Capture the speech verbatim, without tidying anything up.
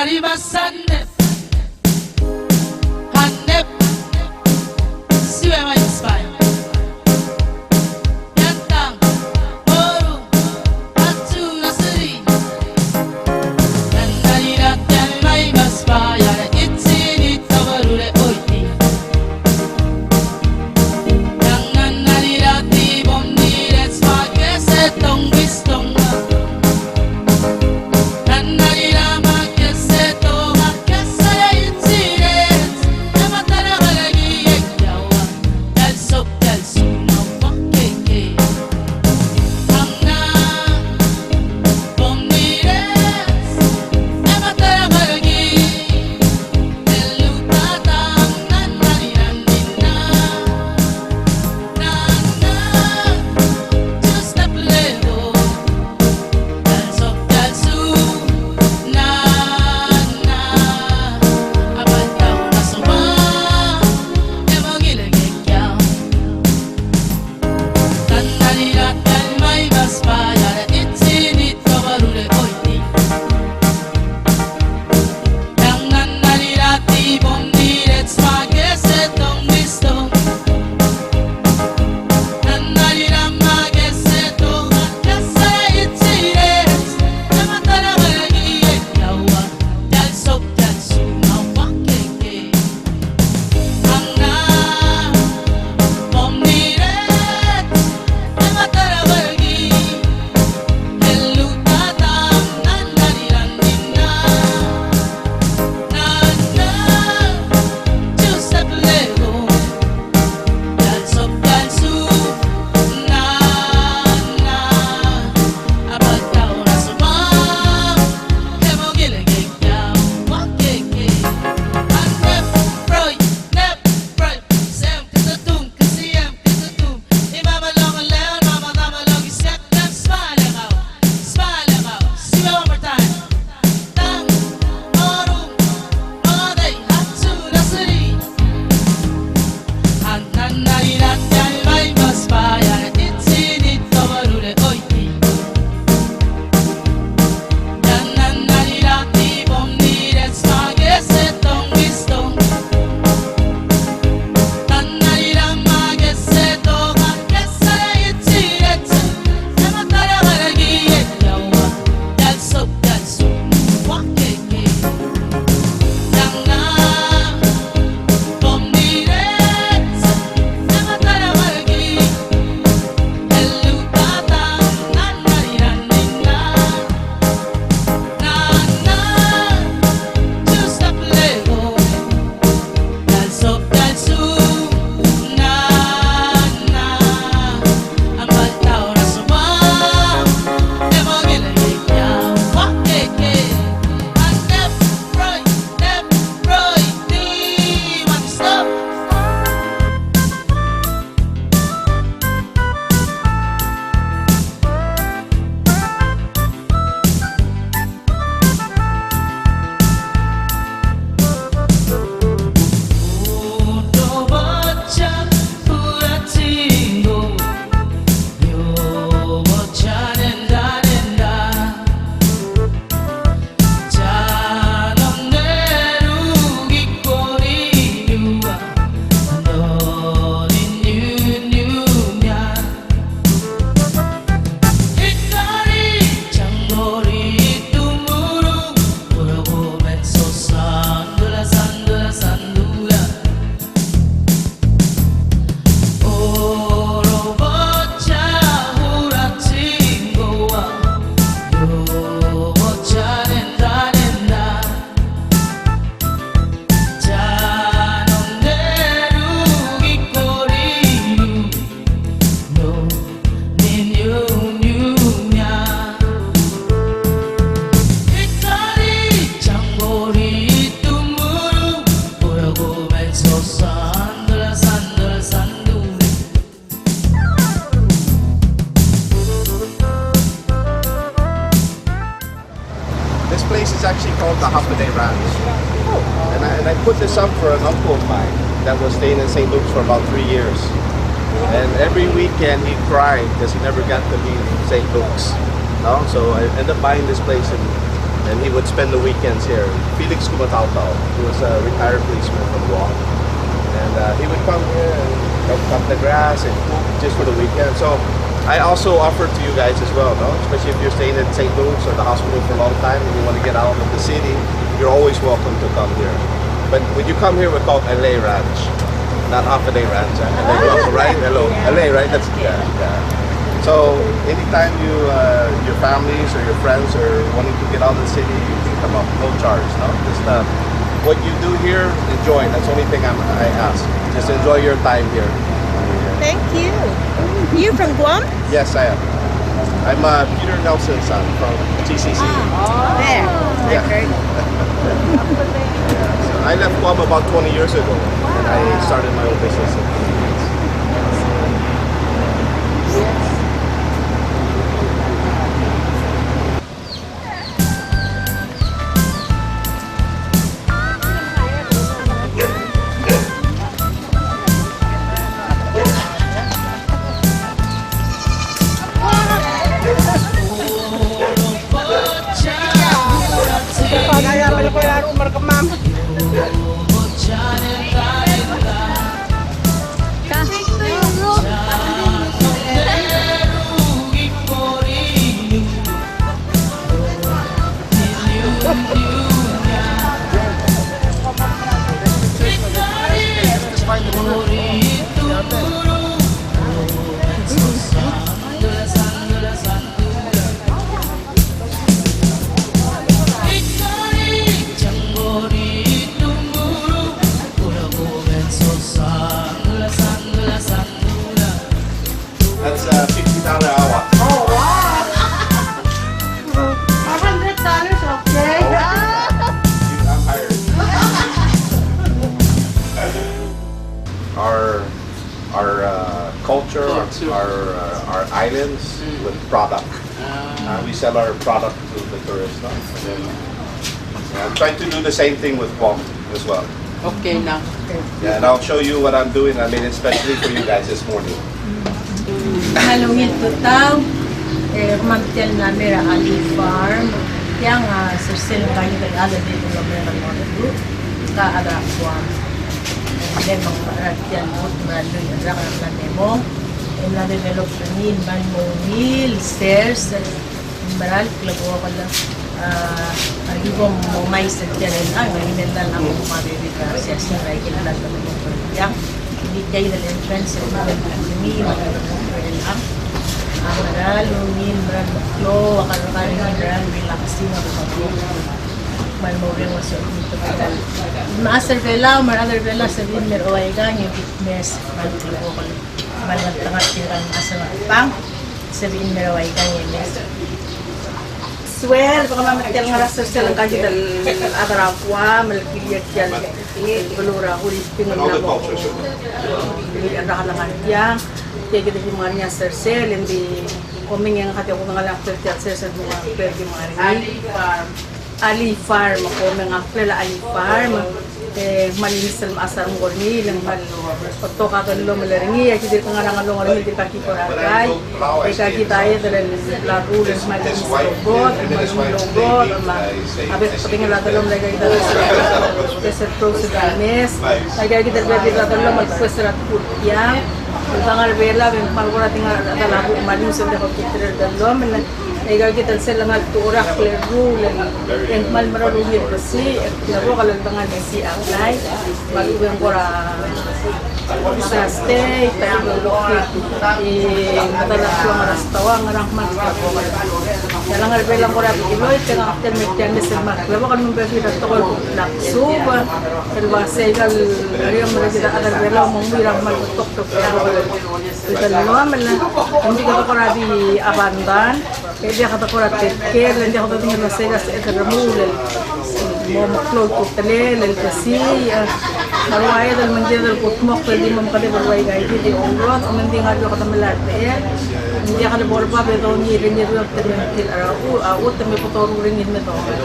Rimas a nneb. A nneb. Siuem a Inspire. Iantang, orung, a two, a three. This place is actually called the Hapanay Ranch. And I, and I put this up for an uncle of mine that was staying in Saint Luke's for about three years. And every weekend he cried because he never got to leave Saint Luke's. No? So I ended up buying this place and And he would spend the weekends here. Felix Kumataotao, he was a retired policeman from Guam. And uh, he would come here and help cut the grass and cook just for the weekend. So I also offer to you guys as well, no? Especially if you're staying in Saint Luke's or the hospital for a long time and you want to get out of the city, you're always welcome to come here. But when you come here, we call it L A Ranch, not Half a Day Ranch. Huh? L A Ranch, right? Hello, yeah. L A, right? That's, yeah, yeah. So anytime you, uh, your families or your friends are wanting to get out of the city, you can come up, no charge, no? Just uh, what you do here, enjoy. That's the only thing I'm, I ask. Just enjoy your time here. Thank you. You from Guam? Yes, I am. I'm uh, Peter Nelson's son from G C C. Ah, there. Yeah. Okay. Yeah, so I left Guam about twenty years ago, and I started my own business in the Philippines. That's uh, fifty dollars hour. Oh, wow. Five hundred dollars, okay. Oh, I'm hired. Our, our uh, culture, our, uh, our islands with product. Uh, we sell our product to the tourists, no? And then, yeah, I'm trying to do the same thing with Guam as well. Okay, now. Yeah, and I'll show you what I'm doing. I made it specially for you guys this morning. Kmal ungil tutau, e kemam tia el mla er a Ali Farm. Tiang a sersel ngka el chad el di el mlo merek el mo er a Guam. Ng mle mong er tia el mlo er a Guam, e mla develop er ngii el kmal mo ungil, sers, mera el klekokel, a, a ki bo momais er tia el, a, ngii el mla mo mabebek a siasing er a ikel mla mo er tiang. Ng di tia el entrance el mla mo er ngii, a, mera el ungil, mera el klou, a kerrekar, mera el relaxing, a, kmal mo reng a sort. Me a servela, me a servela, sebechir el mer a ua ikang, e big mess, kmal klekokel. Kmal ngeltengat tirka el mechas er a Ngatpang, sebechir el mer a ua ikang e mess. Suelb, kemam tia el ngar er a sersel ngka el chad er a Guam el kirir tia el beluu er a Huriping el mla mo er a Kalengar tiang. Tia kid a ki ngar er ngii a sersel, e ng di komeng e ngak a di kudengelii a ngklel tia el sersel el mo er a ngklel ki ngar er ngii. Ali Farm, ko me ngklel a Ali Farm, e, kmal ungil sel mechas a renguk er ngii, le ng kmal betok a dellomel er ngii, e aki dirk ngar er a ngalek er ngii, dirkak ki kora dry, e aki dirk a edei el bla leruul, e kmal ungil sel obot, kmal ungil obot, me a bek el bedengel a dellomel a ika kid a sel, sel process el mess, a ika kid a bla leruul a dellomel el kues er a tebul tiang, el ngar er a Belau, e ng kmal kora di ngar er a Belau, kmal ungil sel di ko kid el dellomel, e ika kid el sel ngar er a Turak el ruul, e ng kmal mera el ungil el besiik, e ng kora el dengar el besiik a blai, me a lechub e ng kora, e, a state, e, e, a ta el klou a ngar er a stoang, ngar er a kmal. E a lengar er a Belau ng kora di kiloit, e ngak tia el me tia el mess el kmal klebokel, me ng bebil a tekoi el kuk lak suub, el ua sei el ariam er kid a chad er a Belau, me ng mui er a kmal betok el dellomel, e ng di kede kora di abandon. E diak kede kora take care, e ng diak kede di ngar er a sel sebeched el remuul el mo meklou a ultutelel el besiik, e a ua edei el me ng kired el kudmokl el di mo mekedeb el ua ika kid e ourodech, me ng di ngar er eou kede melai er a techall, e ng diak lebo er bab e dongiil er ngii el ureor, te me ngklir a u-, a utem e bo doruul er ngii el me dongiil.